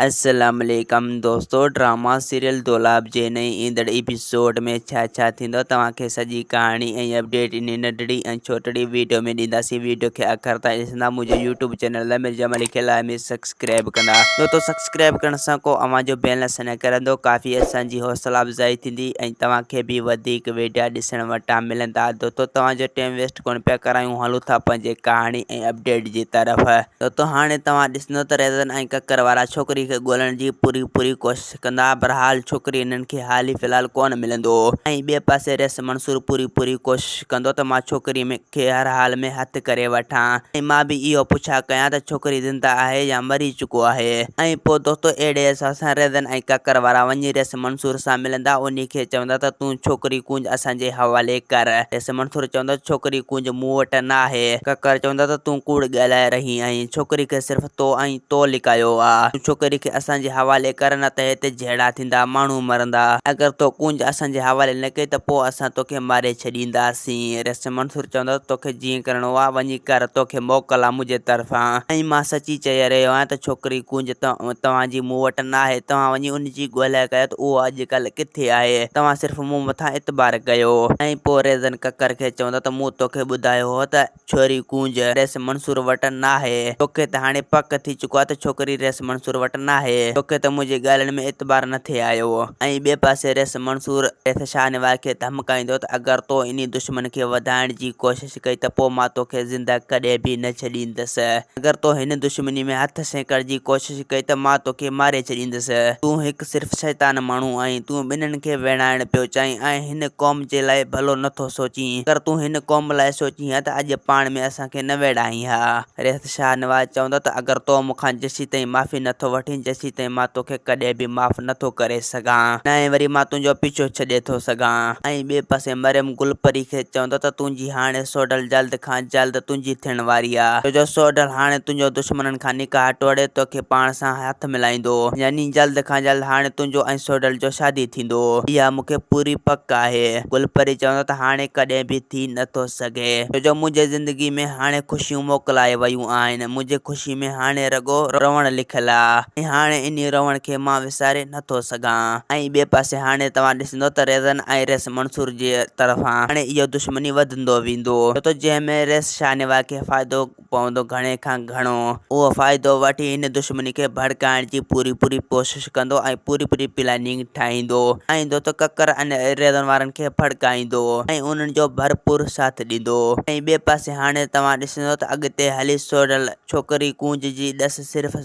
السلام عليڪم دوستو ڊراما سيريل دولاب جي نئين ايندڙ ايپيسوڊ ۾ ڇا ڇا ٿيندو توهان کي سڄي ڪهاڻي ۽ اپڊيٽ انهي ننڍڙي ۽ ڇوٽڙي ويڊيو ۾ ڏينداسين ويڊيو کي آخر تائين ڏسندا منهنجو يوٽيوب چينل لاء مرزا ملڪ کي لازمي سبسڪرائب ڪندا دوستو سبسڪرائب ڪرڻ سان ڪو اوهان جو بيلنس نه ڪرندو ڪافي اسان جي حوصلا افزائي ٿيندي ۽ توهان کي به وڌيڪ ويڊيا ڏسڻ وٽان ملندا دوستو توهان جو ٽيم ويسٽ ڪونه پيا ڪرايون هلون ٿا پنهنجي ڪهاڻي ۽ اپڊيٽ جي طرف. دوستو هاڻي توهان ڏسندو ته ريزن ۽ ڪڪر وارا ڇوڪري کي ڳولڻ جي پوري پوري ڪوشش ڪندا برحال ڇوڪري هنن کي حالي في الحال ڪونه ملندو ۽ ٻئي پاسي ريس منصور پوري پوري ڪوشش ڪندو ته مان ڇوڪري کي هر حال ۾ هٿ ڪري وٺان ۽ مان به اهو پڇا ڪيان ته ڇوڪري زنده آهي يا مري چڪو آهي ۽ پوء دوستو اهڙي حساب سان ريزن ۽ ڪڪر وارا وڃي ريس منصور سان ملندا انهي کي چوندا ته تون ڇوڪري ڪونج اسان جي حوالي ڪر. ريس منصور چوندو ڇوڪري ڪونج مون وٽ ناهي. ڪڪر چوندو ته تون ڪوڙ ڳالهائي رهي آهين. ڇوڪري کي صرف تو ۽ تو لڪايو آ. تون ڇوڪري کي اسان جي حوالي ڪر نه ته هتي جهيڙا ٿيندا، ماڻهو مرندا. اگر تو ڪونج اسان جي حوالي نه ڪئي ته پوء اسان توکي ماري ڇڏينداسين. ريس منصور چوندو ته توکي جيئن ڪرڻو آ وڃي ڪر، توکي موڪل آ منهنجي طرفان. ۽ مان سچي چئي رهيو آهيان ته ڇوڪري ڪونج توهان جي مون وٽ ناهي. توهان وڃي ان جي ڳولها ڪيو ته اهو اڄڪلهه ڪٿي آهي؟ توهان صرف مون مٿان اعتبار ڪيو. ۽ پوء ريزن ڪڪر کي چوندو ته مون توکي ٻڌايو هو ته ڇوري ڪونج ريس منصور وٽ ناهي. توکي ته هاڻي پڪ ٿي چڪو آهي ته ڇوڪري ريس منصور وٽ ناهي. توکي ته منهنجي ڳالهين ۾ اعتبار نه ٿي آيو. ۽ ٻئي پاسي ريس منصور ريس شاهنواز کي ڌمڪائيندو ته اگر تو انهي دشمن کي وڌائڻ جي ڪوشش ڪئي ته پوء مان توکي زنده ڪڏهن به نه ڇڏيندس. اگر تو هن دشمني ۾ هٿ سيڪڻ جي ڪوشش ڪئي ته مان توکي ماري ڇڏيندس. تون هڪ صرف شيطان ماڻهو آهين. تون ٻنهن کي ويڙهائڻ پيو چاهين ۽ هن قوم جي لاء ڀلو نه ٿو سوچين. اگر تون هن قوم لاء سوچين ها ته اڄ پاڻ ۾ اسان کي نه ويڙهائين ها. رياست شاهنواز چوندو ته اگر تو مون کان جيسيتائين معافي نه ٿو وٺين جيسيتائين مان توکي ڪڏهن به معاف نه ٿو ڪري سگهان نه ئي وري مان تنهنجو پيڇو ڇڏي ٿو سگهان. ۽ ٻئي پاسي مريم گل پري کي چوندو ته تنهنجي هاڻي سوڍل جلد کان جلد تنهنجي ٿيڻ واري آ ڇو جو سوڍل هاڻي تنهنجو دشمنن کان نڪاح ٽوڙي توکي پاڻ سان هٿ ملائيندو يعني جلد کان جلد هاڻي تنهنجو ۽ سوڍل جو شادي ٿيندو اها مون کي پوري پڪ آهي. گل پري چوندو ته هاڻي ڪڏهن به ٿي نه ٿو سگهي ڇو جو منهنجي زندگي ۾ هاڻي خوشيون موڪلائي ويون آهن، منهنجي خوشي ۾ هاڻي رڳو روئڻ لکيل آ ۽ هاڻي انهي روئڻ کي مان وساري نه ٿو سگهان. ۽ ٻئي پاسي هاڻي توهان ڏسندو ته ريزن ۽ ريس منصور جي طرفان هاڻي اهو دشمني وڌندو ويندو ڇو ته جنهن ۾ ريس شاهنواز کي فائدو پوندو گهڻي کان گهڻو اهو فائدو وٺي هن دشمني کي ڀڙڪائڻ جي پوري پوري ڪوشش ڪندو ۽ پوري پوري پلاننگ ٺاهيندو ۽ دوستو ڪڪر ۽ ريزن وارن کي ڦڙڪائيندو ۽ انهن جو ڀرپور ساٿ ڏيندو ۽ ٻئي پاسي هاڻي توهان ڏسندو ته اڳتي هلي سوڍل ڇوڪري ڪونج جي ڏس صرف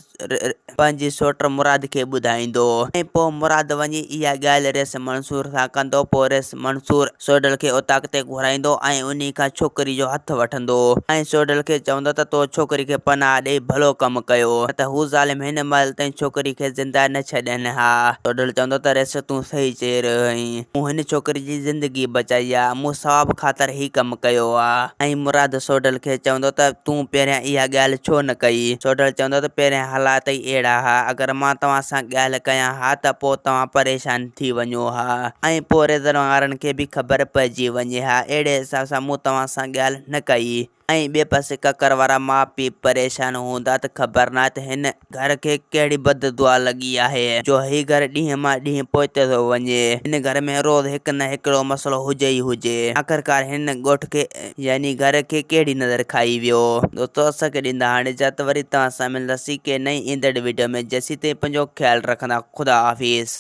پنهنجي سوٽ مراد کي ٻڌائيندو ۽ پوء مراد وڃي اها ڳالهه ريس منصور سان ڪندو پوء ريس منصور سوڍل کي اوطاق تي گهرائيندو ۽ انهي کان ڇوڪري جو هٿ وٺندو ۽ سوڍل کي چوندو ته تو ڇوڪري کي پناهه ڏئي ڀلو ڪم ڪيو نه ته هو ظالم هن مهل تائين ڇوڪري کي زنده نه ڇڏين ها. سوڍل چوندو ته ريس تون صحيح چئي رهيو آهين مون هن ڇوڪري جي زندگي بچائي آ مون ثواب خاطر هي ڪم ڪيو آ ۽ مراد سوڍل کي چوندو ته تون پهريان اها ڳالهه ڇو نه ڪئي؟ سوڍل چوندو ته پهريان حالات ئي اهڙا ها اگر مان توهان سان ڳالهه ڪيان ها ته پوء توهان پريشان ٿي وڃو ها ۽ پوء ريزن وارن کي به خبر پئجي وڃي ها اهڙي حساب سان مون توهان سان ڳالهه نه ڪئي. ۽ ٻئي پاسي ڪڪر وارا ماء پيء پريشان هوندا ته خبر ناهي ته هن گهر کي ڪهڙي بد دعا لڳي آهي جو هي گهر ڏينهن مان ڏينهن پوئتي ٿو وڃي. هن گهر ۾ روز هڪ نه هڪڙو مسئلو هجي ئي هجي. آخرڪار هن ڳوٺ کي يعني گهر کي ڪهڙي نظر کائي ويو. دوستو اسان کي ڏيندا هاڻي اجازت وري توهان سان ملنداسين ڪنهن نئين ايندڙ وڊيو ۾ جيسين تائين پنهنجو خيال رکندا خدا حافظ.